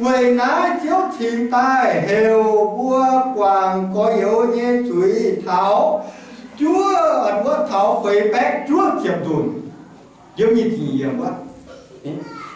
weic naaiv Ziouv cingx daaih heuc mbuo guangc gorx-youz nyei zuiz taux juov, wuov taux feix baeqv juov ziepc nzunc. Yiem nyic ziepc yiemc wuov,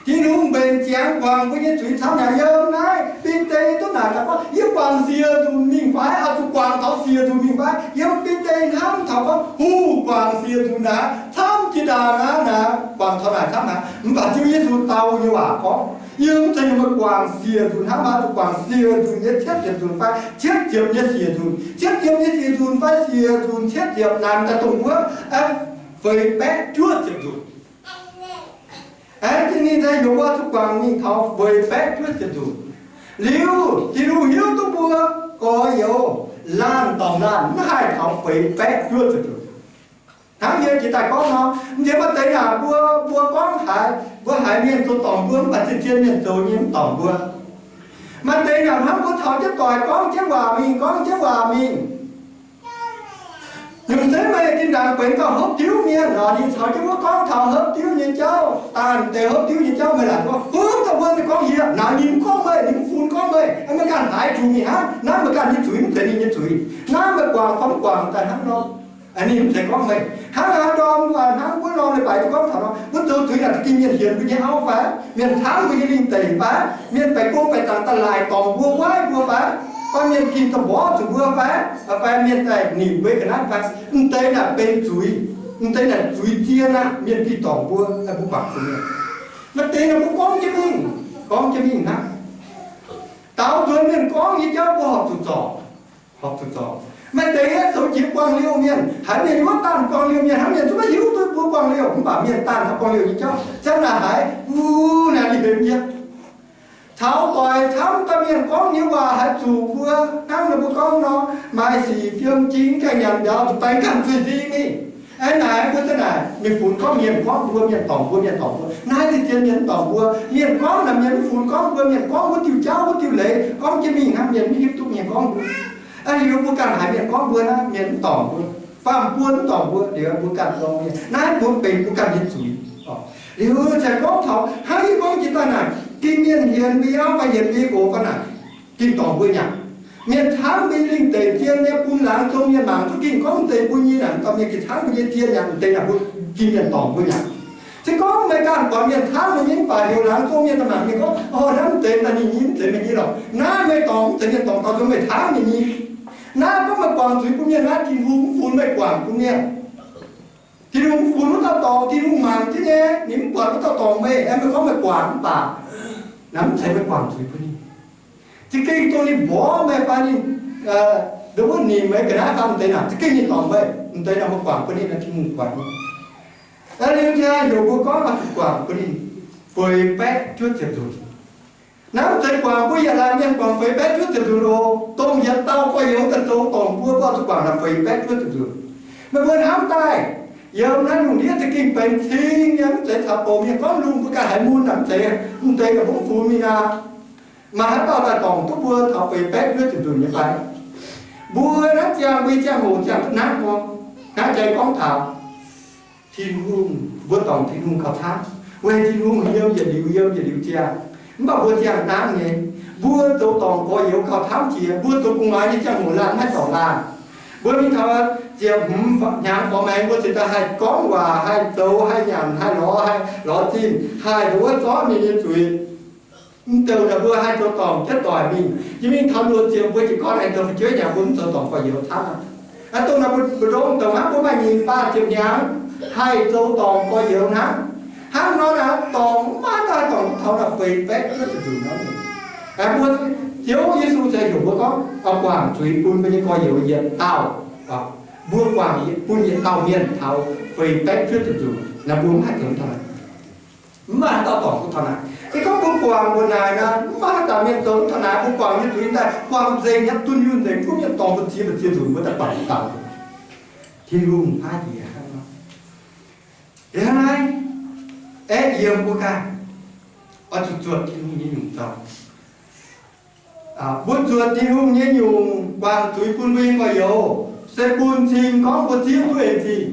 Tin-Hungh mbenc ziangx guangc mbuo nyei zuiz camv haic. Yiem naaiv Bide duqv naaic daaih gorngv, yie guangc siec nzunc mingh fai? Oix zuqc guangc taux siec nzunc mingh fai? Yiem Bide hnamv taux gorngv, hungh, guangc siec nzunc naaic, camv jiex ndaangc aqv naaic, guangc taux naaic camv haic. Mv baac Ziouv Yesu dau nyei waac gorngv, yie mv zeiz heuc meih guangc siec nzunc hnangv, mv baac zuqc guangc siec nzunc nyei cietv ziepc nzunc fai cietv ziepc nyei siec nzunc, cietv ziepc nyei siec nzunc fai siec nzunc cietv ziepc naaic daaih dongh wuov, feix baeqv juov ziepc nzunc. Aengx ninh daaih heuc mbuo zuqc guangc mingh taux feix baeqv juov ziepc nzunc. Liuz Tin-Hungh hiuv duqv mbuo gorx-youz laanh dorngc laanh mv haih taux feix baeqv juov ziepc nzunc. Hnangv yie jiex daaih gorngv nor, mv nziex maaih deix naaic mbuo, mbuo gorngv haiz, mbuo haiz mienh zoux dorngc mbuo, mv baac zien-zien mienh zoux nyei mv dorngc mbuo. Maaih deix naaic hnangv mbuo caux jienv doic gorngv jienv waac mingh, gorngv jienv waac mingh. Nyungc zeiv meih zinh ndaangc benx dauh hopv diuv mienh nor, ninh caux jienv wuov gorngv taux hopv diuv nyei jauv, daanh deix hopv diuv nyei jauv, meih laaic gorngv, huv, dauh wuov ninh gorngv hieh, naaic ninh mv gorngv meih, ninh mv funx gorngv meih, meih ganh haiz zuqc mingh hnangv. Naaiv meih ganh nyei zuiz, mv zeiz ninh nyei zuiz. Naaiv meih guangc fai mv guangc daaih hnangv nor. Ninh mv zeiz gorngv meih. Hnangv aav ndorm, hnangv wuov norm leiz-baaix duqv gorngv taux nor, mbuo zoux zuiz naaic za'gengh mienh hienx mbuo nyei auv fai? Mienh camv mbuo nyei lingh deic fai? Mienh baeqc gong baeqc zaangc daaih laaic dorngc mbuo, waaiv mbuo fai? Fai mienh ging daaih mborqv zuqc mbuo fai? Fai mienh daaih nimc mbuo ga'naaiv fai? M'deix naaic benx zuiz. M'deix naaic zuiz zien aqv. Mienh ging dorngc mbuo, mbuo guangc zuqc mienh. Maaih deix naaic mbuo gorngv jienv mingh, gorngv jienv mingh hnangv. Taux nzuonx mienh gorngv nyei jauv mbuo horpc zuqc zorc, horpc zuqc zorc. Maaih deix aeqv, zoux jiex buangh liouh mienh, haiz mienh wuov daanh buangh liouh mienh, hnangv mienh zungv maiv hiuv duqv mbuo buangh liouh, mv baac mienh daanh hnangv buangh liouh nyei jauv. Zanc naaic haiz, uh, naaic ninh hemx yie. Taux doic camv daaih mienh gorngv nyei waac haiz zuqc mbuo, hnangv naaic mbuo gorngv nor, maaih sic fiem jing gaengh nyanc mbiauz zuqc baeng ganh zuiz-ndie mingh. Aeqv, naaic mbuo zanc naaic mingh funx gorngv mienh gorngv mbuo, mienh dorngc mbuo, mienh dorngc mbuo. Naaiv ziex dien mienh dorngc mbuo. Mienh gorngv naaic mienh mv funx gorngv mbuo, mienh gorngv wuov diuh jauv wuov diuh leiz, gorngv jienv mingh hnangv, mienh mv hiuv duqv mienh gorngv mbuo. Aa, liuz mbuo ganh haiz mienh gorngv mbuo naaiv, mienh mv dorngc mbuo, faam-buon mv dorngc mbuo, liuz mbuo ganh gorngv mienh naaiv, mbuo benx mbuo ganh nyei zuiz. Liuz se gorngv taux hnangv yie gorngv jiex daaih naaic, gengh mienh hienx mbuo yaac maaih hienx mbuo nyei gox fai naaic, gengh dorngc mbuo nyanc. Mienh hnamv mbuo lingh deic zien nyei bun laangz zong mienh mangc duqv gengh gorngv deix mbuo nyei naaic, dorh mienh gengh hnamv mbuo nyei zien nyanc deix naaic, mbuo gengh mienh dorngc mbuo nyanc. Se gorngv meih ganh buatc mienh hnamv meih nyei mv baac heuc laangz zong mienh daaih mangc mienh gorngv, orv, hnamv deix daaih ninh nyei mv zeiz meih nyei lorqc. Naaiv meih dorngc mv zeiz mienh dorngc, dorngc zuqc meih hnamv mienh nyei. Naaiv gorngv meih guangc zuiz bun mienh naaiv, Tin-Hungh mv funx meih guangc bun mienh. Tin-Hungh mv funx wuov dauh dorngc, Tin-Hungh mangc jienv nyei, ninh mv buatc wuov dauh dorngc meih, aengx meih gorngv meih guangc mv baac naaiv mv zeiz meih guangc zuiz bun ninh. Za'gengh dongh ninh mborqv meih fai ninh, wuov, nimc meih ga'naaiv fai deix naaic, za'gengh ninh dorngc meih, mv deix naaic meih guangc bun ninh, naaiv Tin-Hungh guangc. Liuz ziangh heuc mbuo gorngv oix zuqc guangc bun ninh feix baeqv juov ziepc nzunc. Naaiv mv zeiz guangc mbuo yietc laanh mienh guangc feix baeqv juov ziepc nzunc oc. Dongh yietc dauh gorx-youz daaih zoux dorngc mbuo, mbuo oix zuqc guangc naaic feix baeqv juov ziepc nzunc. Meih mbuo hnamv daaih, yiem naaiv lungh ndiev za'gengh benx cing nyei, mv zeiz caux douz mienh gorngv lungh mbuo ganh haiz mun naaic mv zeiz, mv deix ga'hmz funx mingh aqv. Maaih haaix dauh daaih dorngc duqv mbuo taux feix baeqv juov ziepc nzunc nyei fai? Mbuo naaiv ziangh, mbuo nyei ziangh hoc ziangh hnangv gorngv, hnangv jai gorngv taux Tin-Hungh, mbuo dorngc Tin-Hungh gauh camv, weic Tin-Hungh yiem yietc liuz, yiem yietc liuz ziangh. Mv baac mbuo ziangh hnangv nyei, mbuo zoux dorngc gorx-youz gauh camv jiex, mbuo zoux gu'nguaaz nyei ziangh hoc laanh maiv dorngc laanh. Mbuo mingh taux ziepc hmz hnyangx forx maengx, mbuo ziouc daaih haih gorngv waac, haih zoux, haih nyanc, haih lorz, haih lorz zinh, haih nduov zorqv mienh nyei zuiz. Mv douh naaic mbuo haih zoux dorngc jienv doic mingh. Yie mingh taux luoqc ziepc mbuo jiez gorn aengx zoux fu'jueiv nyanc, mbuo mv zoux dorngc gorx-youz camv aqv. Aa, dongh naaic mbu'ndongx douc hnangv mbuo maaih nyic faah ziepc hnyangx haih zoux dorngc gorx-youz hnangv. Hnangv nor naaic dorngc mv maaih daaih dorngc duqv taux naaic feix baeqv juov ziepc nzunc nor. Mbuo Ziouv Yesu se heuc mbuo gorngv oix guangc zuiz bun mbuo nyei gorx-youz yietc dauh. Mbuo guangc bun yietc dauh mienh taux feix baeqv juov ziepc nzunc naaic, mbuo mv haih zoux taux naaic. Mv maaih haaix dauh dorngc duqv taux naaic. Se gorngv mbuo guangc mbuo naaic nor, mv maaih haaix dauh mienh zoux duqv taux naaic. Mbuo guangc nyei zuiz daaih guangc nzengc nyei, dunh yunh nzengc, kuv mienh dorngc mbuo ziex mbuo ziex nzunc mbuo daaih guangc taux. Tin-Hungh paaiv yie hnangv nor. Liuz hnangv naaiv, aeqv, yiem mbuo ganh oix zuqc zuotc Tin-Hungh nyei nyungc zoux. Mbuo zuotc Tin-Hungh nyei nyungc guangc zuiz bun mbuo nyei gorx-youz, se bun cing gorngv mbuo zieqv duqv en zingh.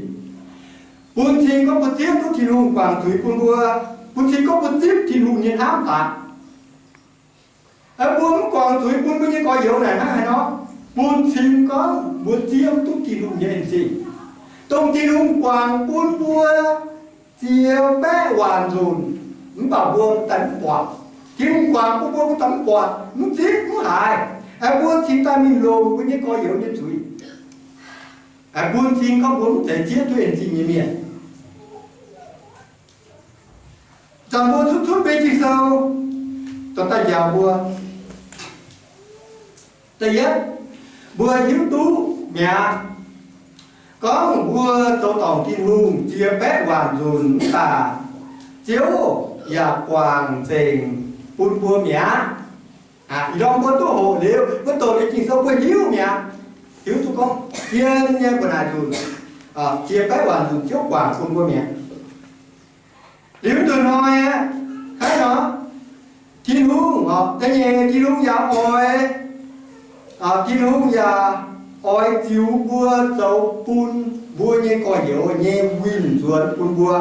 Bun cing gorngv mbuo zieqv duqv Tin-Hungh guangc zuiz bun mbuo, bun cing gorngv mbuo zipv Tin-Hungh nyei hnamv daaih. Mbuo mv guangc zuiz bun mbuo nyei gorx-youz naaic hnangv haaix nor? Bun cing gorngv mbuo zieqv duqv Tin-Hungh nyei en zingh, dongh Tin-Hungh guangc bun mbuo ziex baeqv waanc nzunc, mv baac mbuo daaih mv buatc. Tin-Hungh guangc bun mbuo, mbuo daaih mv buatc, mv zipv mv haiz. Mbuo cingx daaih mingh longc mbuo nyei gorx-youz nyei zuiz. Bun cing gorngv mbuo mv zeiz zieqv duqv en zingh nyei mienh. Zanc mbuo cuotv cuotv beiv Ging-Sou dorh daaih njaaux mbuo. Da'yietv, mbuo hiuv duqv mi'aqv, gorngv mbuo zoux dorngc Tin-Hungh ziex baeqv waanc nzunc mv baac Ziouv yaac guangc nzengc bun mbuo mi'aqv. Ih ndorm mbuo duqv hoqc liuz, mbuo doqc liuz Ging-Sou mbuo hiuv mi'aqv. Hiuv duqv gorngv zien nyei mbu'naaic nzunc, ziex baeqv waanc nzunc Ziouv guangc bun mbuo mi'aqv. Liuz nzunc hnoi aeqv, haaix nor, Tin-Hungh, da'nyeic Tin-Hungh yaac oix, Tin-Hungh yaac oix ziux mbuo zoux bun mbuo nyei gorx-youz nyei winh nzuonx bun mbuo.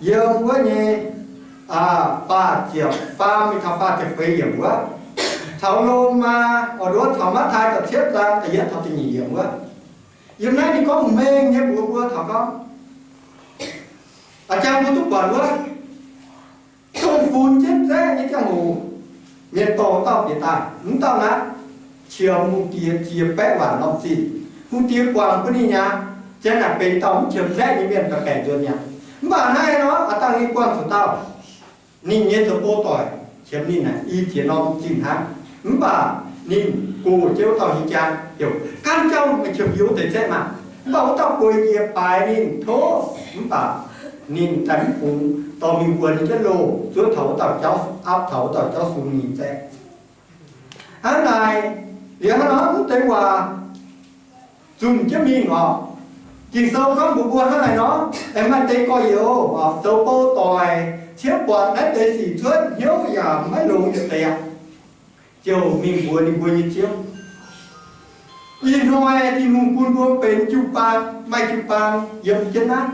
Yiem wuov nyei faah ziepc faam mingh taux faah ziepc feix yiemc wuov, caux Lomaa, oix nduov caux Matv^taai da'cietv zaang da'yietv taux da'nyeic yiemc wuov. Yiem naaiv ninh gorngv mengh nyei mbuox mbuo taux gorngv, a'jang mbuo duqv buatc wuov, dongh funx jienv nzaeqv nyei ziangh hoc, mienh dorh dauh bieqc daaih, mv dauh naaiv qiemx hungh diex ziex baeqv waanc norm zinh. Hungh diex guangc bun ninh mi'aqv. Janx naaic benx dauh mv qiemx nzaeqv nyei mienh baeqc baeqc nzuonx mi'aqv. Mv baac naaiv nor a'dangh ninh buangh zuqc dauh, ninh nyei zoux bou doic qiemx ninh naaic i ziex norm zinh hnangv. Mv baac ninh gox jienv wuov dauh nyei jaa, heuc, Ganh jauv, meih qiemx yie wuov deix zaeqv maah! Mv baac wuov dauh bueix njiec baaix ninh tov, mv baac ninh daaih mv bungx, dorh mingh wuonx jienv loh zuov taux wuov dauh jauv, aapv taux wuov dauh jauv sung nyei zaeqv. Hnangv naaic, liuz hnangv nor mv deix waac zunc jienv mingh oc. Ging-Sou gorngv mbuox mbuo hnangv naaic nor, aengx maaih deix gorx-youz zoux bou doic, ciev buatc naaiv deix sic cuotv, hnyouv yaac maiv longx yietc deix aqv, ziouc mingh mbuox ninh mbuo nyei ziouv, Ih hnoi Tin-Hungh bun mbuo benx jiu-baang, maaih jiu-baang yiem jienv naaiv.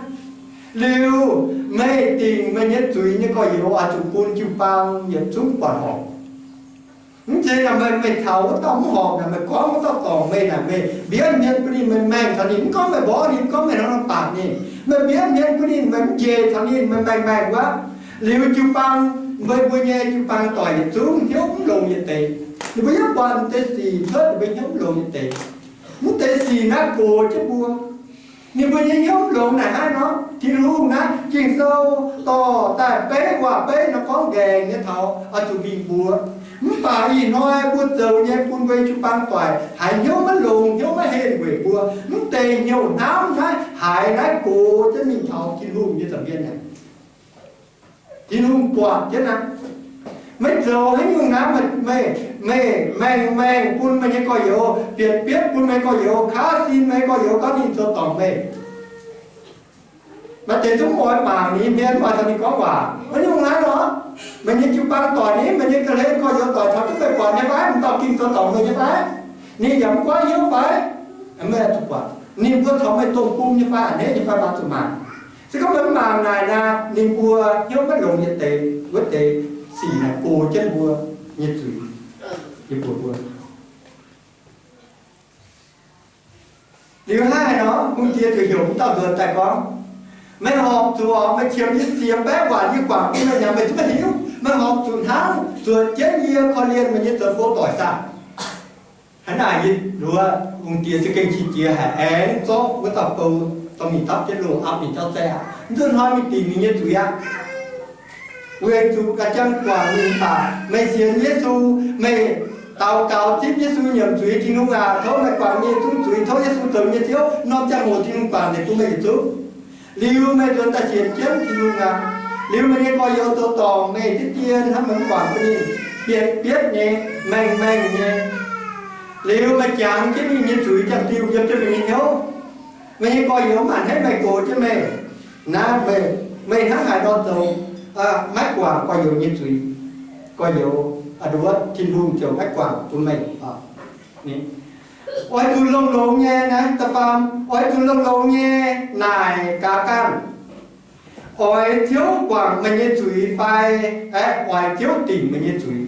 Liuz meih dingc meih nyei zuiz nyei gorx-youz oix zuqc bun jiu-baang yietc zungv buatc horpc. Mv zeiz naaic meih, meih caux wuov dauh mv horpc naaic, meih gorngv wuov dauh dorngc meih naaic, meih mbienv hmien bun ninh, meih maengh caux ninh, mv gorngv meih mborqv ninh, mv gorngv meih hnangv nor baatc ninh, meih mbienv hmien bun ninh, meih mv njiec caux ninh, meih maengh maengh wuov, liuz jiu-baang, meih mbuo nyei jiu-baang doic yietc zungv hnyouv mv longx yietc deix. Ninh mbuo yaac buatc deix sic cuotv, ninh mbuo hnyouv mv longx yietc deix. Mv deix sic naaiv gox jienv mbuo. Ninh mbuo nyei hnyouv mv longx naaic hnangv nor, Tin-Hungh naaiv Ging-Sou dorh daaih beiv waac-beiv nor gorngv nqaengc nyei taux oix zuqc mingh mbuox. Mv baac ih hnoi mbuo zoux nyei bun mbuo jiu-baang doic haiz hnyouv maiv longx, hnyouv maiv henh weic mbuo mv deix hnyouv hnamv naaiv haiz naaiv gox jienv mingh taux Tin-Hungh nyei nza'hmien naaic. Tin-Hungh buatc jienv naaic, meih zoux haaix nyungc naaiv, meih, meih maengh maengh bun meih nyei gorx-youz, bietc bietv bun meih nyei gorx-youz, kaav sin meih nyei gorx-youz gorngv ninh zoux dorngc meih. Maaih deix zungv oix mangc ninh mienh, oix caux ninh gorngv waac. Haaix nyungc naaiv nor, meih nyei jiu-baang doic ni, meih nyei ga'hlen gorx-youz doic taux duqv meih buatc nyei fai? M'dauh Ging zoux dorngc meih nyei fai? Ninh yaac mv goiv hnyouv fai? Maiv zuqc buatc. Ninh mbuo caux meih dongh bung nyei fai, a'hneiv nyei fai, maiv zuqc mangc. Se gorngv meih mv mangc naaic naaic, ninh mbuo hnyouv maiv longx nyei deix, wuov deix sic naaic gox jienv mbuo nyei zuiz, yie mbuox mbuo. Liuz hnangv haaix nor, hungh diex ziouc heuc wuov dauh nzuonx daaih gorngv, Meih horpc zuqc, meih qiemx yie ziex baeqv waanc yie guangc bun meih nyanc, meih zungv maiv hiuv. Meih horpc zuqc hnangv zuotc jienv yie korv-lienh meih nyei zoux bou doic saah? Hnangv naaic, yie nduov hungh diex za'gengh qiex jiez haic, aengx zorqv wuov dauh bou dorh mingh dapv jienv loh, aapv mingh jauv zaeqv aqv. Mv nzunc hnoi mingh dingc ninh nyei zuiz aqv. Weic zuqc ga'jang guangc ninh baac meih sienx Yesu, meih daux gaux zipv Yesu nyiemc zuiz, Tin-Hungh aac, tov meih guangc yie zungv zuiz, tov Yesu zoux yie nyei Ziouv, norm ziangh hoc Tin-Hungh guangc nzengc bun meih yietc zungv. Liuz meih nzuonx daaih sienx jienv Tin-Hungh aqv. Liuz meih nyei gorx-youz zoux dorngc meih, diev dien hnangv, meih mv guangc bun ninh, bietc bietv nyei, maengh maengh nyei. Liuz meih jangx jienv ninh nyei zuiz, ziangh diuh yiem jienv meih nyei hnyouv. Meih nyei gorx-youz mv a'hneiv meih, gox jienv meih. Naaiv meih, meih hnangv haaix nor zoux maiv guangc gorx-youz nyei zuiz, gorx-youz, a'nduov, Tin-Hungh ziouc maiv guangc bun meih. Oix zuqc longx-longx nyei naaiv da'faam, oix zuqc longx-longx nyei naaic gaax ganh, oix Ziouv guangc meih nyei zuiz fai aeqv, oix Ziouv dingc meih nyei zuiz.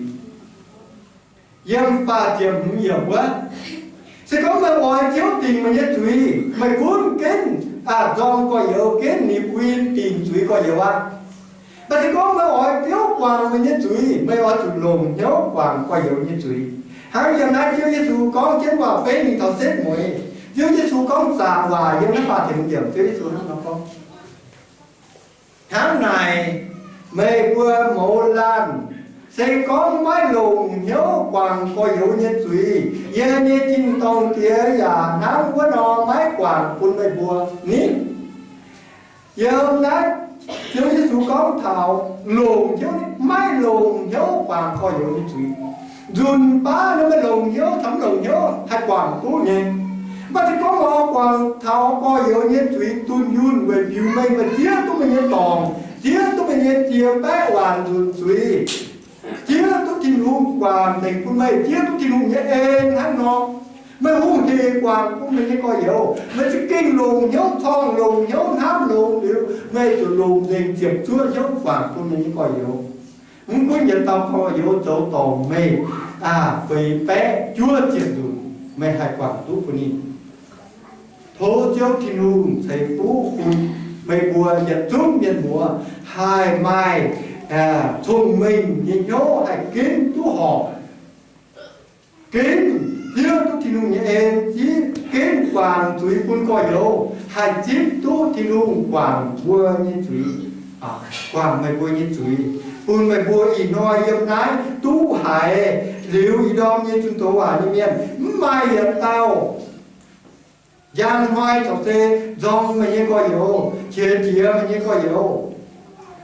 Yiem faah ziepc hmz yiemc wuov, se gorngv meih oix Ziouv dingc meih nyei zuiz, meih gunv ginv nzorng gorx-youz, ginv ninh win dingc zuiz gorx-youz aqv. Mv baac se gorngv meih oix Ziouv guangc meih nyei zuiz, meih oix zuqc longc hnyouv guangc gorx-youz nyei zuiz. Hnangv yiem naaiv Ziouv Yesu gorngv jienv waac-beiv mingh taux setv mueiz, Ziouv Yesu gorngv zaqc waac yiem naaiv faah ziepc hmz yiemc, Ziouv Yesu hnangv nor gorngv, Hnangv naaic, meih mbuo mouz laanh, se gorngv maiv longc hnyouv guangc gorx-youz nyei zuiz, yie nyei tin-dorngh Diex yaac hnangv wuov nor maiv guangc bun meih mbuo ni. Yiem naaiv Ziouv Yesu gorngv taux longc hnyouv, maiv longc hnyouv guangc gorx-youz nyei zuiz. Nzunc baav naaiv meih longc hnyouv caux mv longc hnyouv haih guangc duqv nyei. Mv baac se gorngv meih oix guangc taux gorx-youz nyei zuiz dunh yunh weic biux mengh, meih zieqv duqv meih nyei dorngc, zieqv duqv meih nyei ziex baeqv waanc nzunc zuiz, zieqv duqv Tin-Hungh guangc nzengc bun meih, zieqv duqv Tin-Hungh nyei en hnangv nor, meih hungh hec guangc bun meih nyei gorx-youz. Meih za'gengh longc hnyouv corngh, longc hnyouv hnamv longx liuz, meih zuqc longc nzengc ziepc zuoqv hnyouv guangc bun meih nyei gorx-youz. Mv gunv yietc dauh gorx-youz zoux dorngc meih, feix baeqv juov ziepc nzunc, meih haih guangc duqv bun ninh. Tov Ziouv Tin-Hungh ceix fuqv bun meih mbuo yietc zungv mienh muoz haih maaih cong-mengh nyei hnyouv, haih ginv duqv horpc, ginv hiuv duqv Tin-Hungh nyei en, ginv guangc zuiz bun gorx-youz, haih zipv duqv Tin-Hungh guangc mbuo nyei zuiz. guangc meih mbuo nyei zuiz, bun meih mbuo ih hnoi yiem naaiv duqv haiz liuz ih ndorm nyei zunh doz waac nyei mienh mv maaih yietc dauh njang hnoi caux se nzorng meih nyei gorx-youz, qiex jiez meih nyei gorx-youz.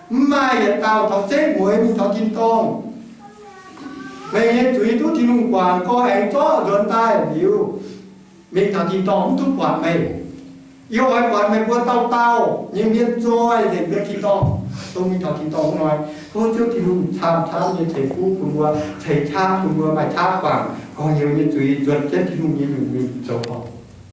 Mv maaih yietc dauh taux setv mueiz mingh taux tin-dorngh. Meih nyei zuiz duqv Tin-Hungh guangc, gorx aengx zorqv nzuonx daaih liuz, mingh taux tin-dorngh mv duqv buatc meih. Yie oix buatc meih mbuo dauh dauh nyei mienh nzoih nzengc yiem tin-dorngh, dongh mingh taux tin-dorngh wuov hnoi. Tov Ziouv Tin-Hungh camv-camv nyei ceix fuqv bun mbuo, ceix qaqv bun mbuo, maaih qaqv guangc gorx-youz nyei zuiz, nzuonx jienv Tin-Hungh nyei nyungc mingh zoux horpc.